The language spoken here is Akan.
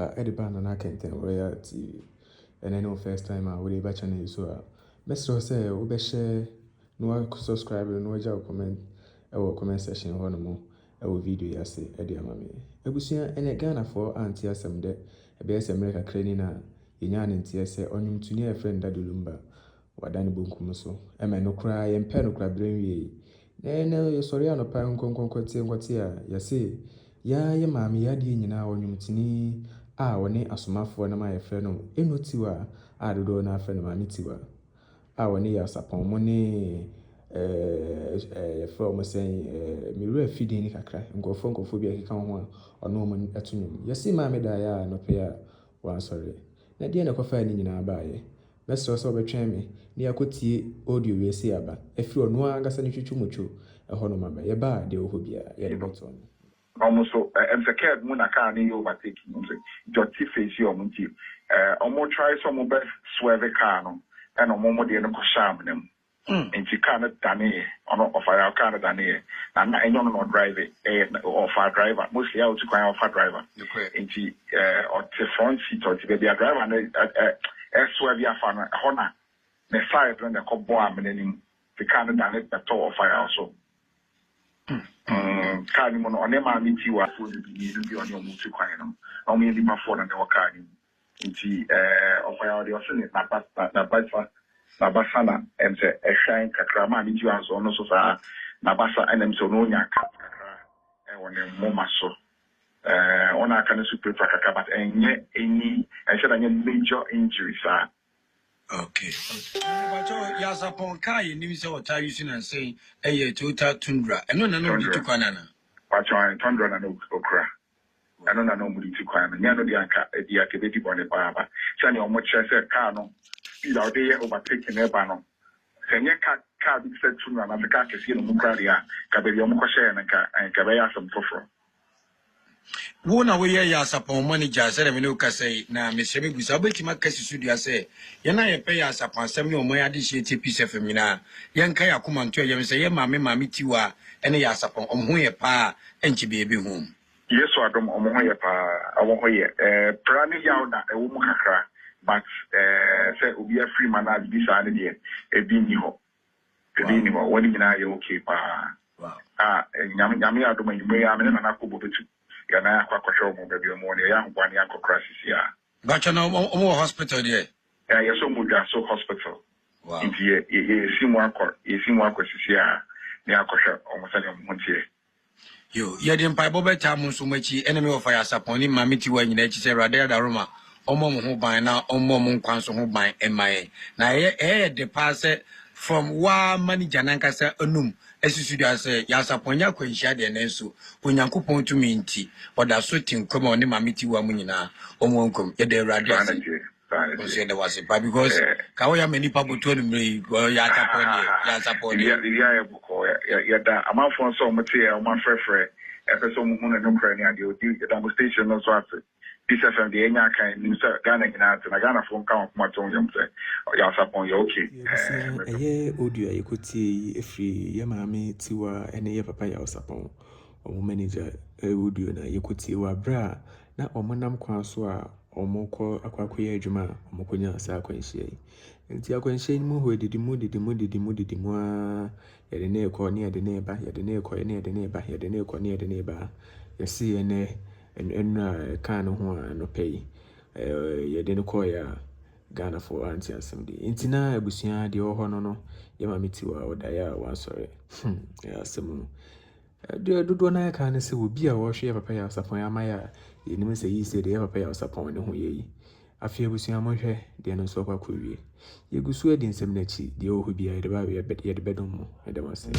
akwaaba de ba Nana Kɛntɛn Royal TV. Ɛnɛ ne wo first time a wode ba channel yi so a, mɛsrɛ wo sɛ wobɛhyɛ na wa subscribe na wagya wo comment wɔ comment section hɔ nom wɔ video yi ase de ama me. Abusua, ɛnɛ Ghanafoɔ ante asɛm dɛ, ɛbɛyɛ sɛ mmerɛ kakra ni na yɛnyaa ne nteɛ sɛ ɔnwomtoni a yɛfrɛ no Daddy Lumba wada ne bonkum so. Ɛma ɛno koraa yɛmpɛ no koraa berɛ nwiei. Na ɛnɛ yɛsɔre anɔpa nkɔnkɔnkɔte nkɔte a, yɛse yɛa yɛ maame yɛ adeɛ nyinaa ɔnwomtoni a ɔne asomafoɔ nam a yɛfrɛ no Eno Tiwa a dodoɔ no afrɛ no Maame Tiwa a ɔne Yaw Sarpong mo ne yɛfrɛ wɔn sɛn, me werɛ afi din no kakra, nkurɔfoɔ nkurɔfoɔ bi a ɛkeka wɔn ho a ɔne wɔn to nnwom. Yɛse maame daeɛ a anɔpa yi a wansɔre. Na deɛ na ɛkɔfaa ne nyinaa baeɛ? Mɛsrɛ wo sɛ wobɛtwɛn me na yɛakɔtie audio wei sei aba afiri ɔno ara ankasa ne twitwimutwo ɛhɔnom aba. Yɛba a, deɛ ɛwɔ hɔ biara yɛde bɛto no. Na ɔmo nso ɛm sɛ curb mu na car no yɛ overtaking, ɔmo sɛ nti ɔte face ɔmo, nti ɔmo try sɛ ɔmo bɛ swerve car no, ɛna ɔmo deɛ no kɔhyɛ amena mu, nti car no daneeɛ. Ɔno ɔfa yaw, car no daneeɛ, na ɛnyɛ ɔno na ɔdrive, ɛyɛ ɔfa driver. Mostly a otu kwan a, ɔfa driver, nti ɔte front seat, ɔte baabi a driver no ɛ ɛswerve afa no ɛhɔ, na ne side no na ɛkɔ bɔ amena no mu, nti car no dane bɛtɔ ɔfa yaw so. Kaa no mu no, ɔne Maame Tiwa foɔ no bi mmienu bi a ɔne ɔmo tu kwan no, na ɔmo yɛ nipa foɔ no na ɛwɔ kaa no mu, nti ɔfa yaw deɛ, ɔse ne n'abasa n'abasa na ɛm sɛ ɛhwɛn kakra. Maame Tiwa nso, ɔno nso saa, n'abasa ɛna ɛm sɛ ɔno onya cut kakra ɛwɔ ne moma so. Ɔna aka no nso pirapira kakra, but ɛnyɛ ɛni ɛnhyɛ da nyɛ major injury saa. Okay. Mepakyɛw, Yaw Sarpong kaa yɛnim sɛ ɔtaa yi so nansɛn ɛyɛ Toyota Tundra. Ɛno na ɔde tu kwan ana? Pakyɛw, Tundra na no okura. Ɛno na ɔmo de tu kwan no. Nyɛ no deɛ, anka ebi anka ebedi bɔne paa ba. Sɛnea ɔmo kyerɛ sɛ kaa no speed a ɔde yɛ overtaking ɛba no, sɛ nyɛ kaa bi te sɛ Tundra anaasɛ kaa kɛseɛ na ɔmo kura deɛ a, ka baabi a ɔmo kɔhyɛɛ no nka ɛbɛyɛ asɛm foforɔ. Wo na woyɛ Yaw Sarpong manager sɛdeɛ me ne wo kasa yi, na mesrɛ me busa, wobɛtumi aka si so dua sɛ yɛn a yɛpɛ Yaw Sarpong asɛm ne ɔman adehyeɛ tie Peace FM nyinaa, yɛnka yɛ akoma nto ɛyam sɛ yɛ maame Maame Tiwa ne Yaw Sarpong, ɔmo ho yɛ paa, ɛnkyɛ bi yɛbɛhu ɔmo? Yesu adom, ɔmo ho yɛ paa, ɔmo ho yɛ. Pra ne yaw na ɛwɔ mu kakra, but sɛ obi afiri mu anaa bibi saa ne deɛ, ebi nni hɔ. Ebi nni hɔ. Wɔn nyinaa yɛ okay paa. A Nyame Nyame adom, anwummerɛ yi a me ne Nana Kobo bɛtu yɛn nan akɔ akɔhwɛ wɔn baabi a wɔn wɔ no. Yɛyɛ ahoboa ne yɛakɔ kora sisi a. Bakyɛ, na ɔmo wɔ hospital deɛ? Yɛ sɛ ɔmo dwa so hospital. Nti yɛ yɛ yɛsi mu akɔ, yɛsi mu akɔ sisi a ne akɔhwɛ ɔmo sɛdeɛ ɔmo ho teɛ. Yo, yɛde mpaebɔ bɛtaa mo nso mo akyi, ɛne me wɔfa Yaw Sarpong ne Maame Tiwa nyinaa akyi sɛ Awurade adaroma ɔmmɔ mo ho ban na ɔmmɔ mo nkwa nso ho ban mma yɛn. Na ɛyɛ ɛyɛ de paa sɛ from waa manager nankasa anum asusu dua sɛ Yaw Sarpong nyɛ akwanhyia deɛ, nanso Onyankopɔn tumi nti ɔda so te nkwam a ɔne Maame Tiwa mu nyinaa wɔn wɔ nkwam. Yɛda Awurade Saa na ase. teɛ, saa na Nso teɛ. yɛda wase paa because ka woyɛ ama nipa botu anummerɛ yi, Yaw Sarpong deɛ, Yaw Sarpong deɛ. Biribi ayɛ bɔkɔɔ. Yɛda amanfoɔ nso a wɔte yɛ, wɔn afrɛfrɛ ɛpɛ sɛ wɔn hu no nokorɛ ne adeɛ odi. Yɛda mo station no nso ase, Peace FM deɛ, yɛnya akan nim sɛ Ghana nyinaa te na Ghanafoɔ nka wɔn akoma to yɛm sɛ Yaw Sarpong yɛ okay. Abusua, ɛyɛ audio a yɛkɔtie yi ɛfiri yɛ maame Tiwa ne yɛ papa Yaw Sarpong, ɔmo manager audio na yɛkɔtie wɔ aberɛ a na ɔmo nam kwan so a ɔmo kɔ akɔyɛ adwuma a ɔmo kɔnya saa akwanhyia yi. Nti akwanhyia yi mu hɔ, didi mu didi mu didi mu didi mu ara, yɛde ne rekɔ ne yɛde ne reba, yɛde ne rekɔ ne yɛde ne reba, yɛde ne rekɔ ne yɛde ne reba. Yɛsi ɛnɛ nnura ɛkaa ne ho a anɔpa yi yɛde no kɔeɛ a Ghanafoɔ ante asɛm de. Nti na abusua, deɛ ɛwɔ hɔ no, yɛ maame Tiwa ɔdaeɛ a wansɔre. Ɛyɛ asɛm o. Deɛ dodoɔ no ara ka ne sɛ obi a wɔrehwɛ yɛ papa Yaw Sarpong ama yɛ a yɛnim sɛ yi sɛ deɛ yɛ papa Yaw Sarpong ne ho yɛ yi. Afei abusua, monhwɛ deɛ no nso akɔ akɔwie. Yɛgu so adi nsɛm no akyi, deɛ ɛwɔ hɔ biara yɛde bɛdom mo. Ɛda mo ase.